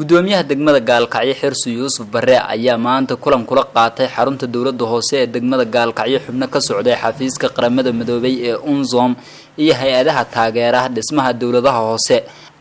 Gudoomiyaha degmada Gaalkacyo, Xirsi Yuusuf Bare, ayaa maanta kulan kula qaatay xarunta dowlada hoose ee degmada Gaalkacyo xubno ka socday xafiiska Qaramada Midoobay ee UNSOM iyo hay-adaha taageeraha dhismaha dowladaha hoose,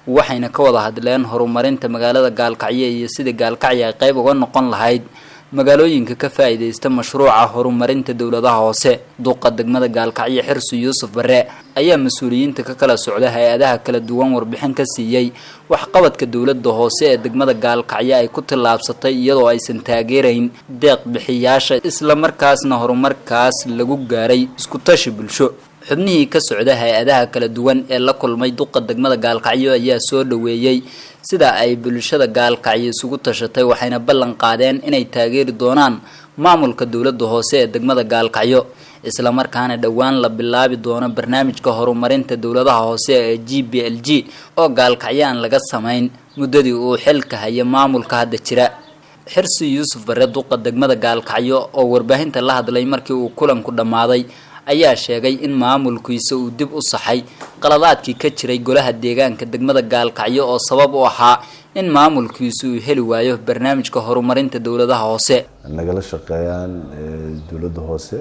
waxayna ka wada hadleen horumarinta magaalada Gaalkacyo iyo sidii Gaalkacyo ay qayb uga noqon lahayd magaalooyinka ka faa-iideysta mashruuca horumarinta dowladaha hoose. Duqa degmada Gaalkacyo, Xirsi Yuusuf Bare, ayaa mas-uuliyiinta ka kala socda hay-adaha kala duwan warbixin ka siiyey waxqabadka dowlada hoose ee degmada Gaalkacyo ay ku tillaabsatay, iyadoo aysan taageerayn deeq bixiyaasha, islamarkaasna horumarkaas lagu gaaray isku tashi bulsho. Xubnihii ka socda hay-adaha kala duwan ee la kulmay duqa degmada Gaalkacyo ayaa soo dhaweeyey sida ay bulshada Gaalkacyo isugu tashatay, waxayna ballan qaadeen inay taageeri doonaan maamulka dowlada hoose ee degmada Gaalkacyo, islamarkaana dhowaan la bilaabi doono barnaamijka horumarinta dowladaha hoose ee GPLG oo Gaalkacyo aan laga samayn muddadii uu xilka haya maamulka hadda jira. Xirsi Yuusuf Bare, duqa degmada Gaalkacyo, oo warbaahinta la hadlay markii uu kulanku dhammaaday, ayaa sheegay in maamulkiisa uu dib u saxay qaladaadkii ka jiray golaha deegaanka degmada Gaalkacyo oo sabab u ahaa in maamulkiisu uu heli waayo barnaamijka horumarinta dowladaha hoose. Nagala shaqeeyaan dowladda hoose.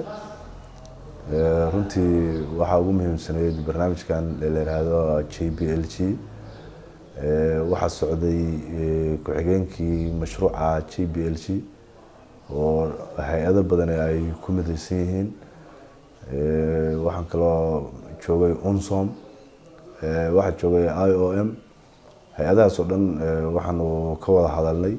Runtii waxaa ugu muhiimsanayd barnaamijkan la yiraahdo JPLG. Waxaa socday ku-xigeenkii mashruuca JPLG oo hay-ado badan ay ku midaysan yihiin. Waxaan kaloo joogay UNSOM, waxaa joogay IOM. Hay-adahaas oo dhan waxaanu ka wada hadalnay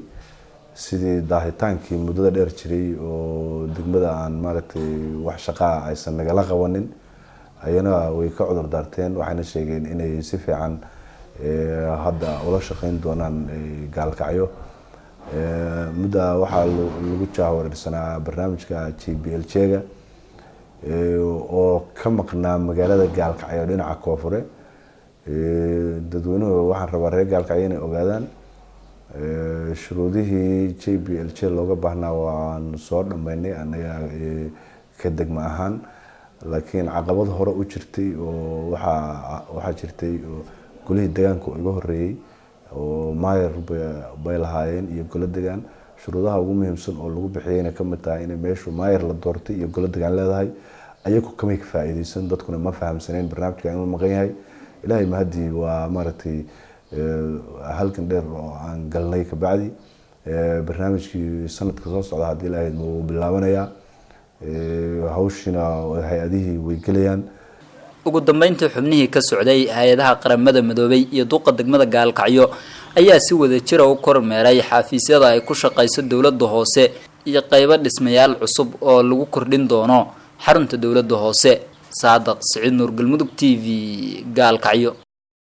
sidii daahitaankii muddada dheer jiray oo degmada aan maaragtay wax shaqaa aysan nagala qabanin. Ayana way ka cudur daarteen, waxayna sheegeen inay si fiican hadda ula shaqeyn doonaan Gaalkacyo. Mudda waxaa lagu jahwareersanaa barnaamijka JPLG-ga oo ka maqnaa magaalada Gaalkacyo dhinaca koonfure. Dadweynuhu, waxaan rabaa reer Gaalkacyo inay ogaadaan shuruudihii JPLG looga baahnaa waan soo dhameynay anaga ka degma ahaan, laakiin caqabad hore u jirtay oo waxaa jirtay golihii deegaanka iga horeeyey oo maayar bay lahaayeen iyo golo degaan. Shuruudaha ugu muhiimsan oo lagu bixiyeyna kamid tahay inay meeshu maayar la doortay iyo golo degaan leedahay. Ayagu kamay ka faa-iideysan, dadkuna ma fahamsaneyn barnaamijka inuu maqan yahay. Ilaahay mahadii, waa maaragtay halkan dheer oo aan galnay kabacdi barnaamijkii sanadka soo socda haddii Ilaahay wuu bilaabanayaa, hawshiina hay-adihii way gelayaan. Ugu dambeyntii, xubnihii ka socday hay-adaha Qaramada Midoobay iyo duqa degmada Gaalkacyo ayaa si wada jira u kormeeray xafiisyada ay ku shaqayso dowlada hoose iyo qeybo dhismayaal cusub oo lagu kordhin doono xarunta dowlada hoose. Saadaq Siciid Nuur, Galmudug TV, Gaalkacyo.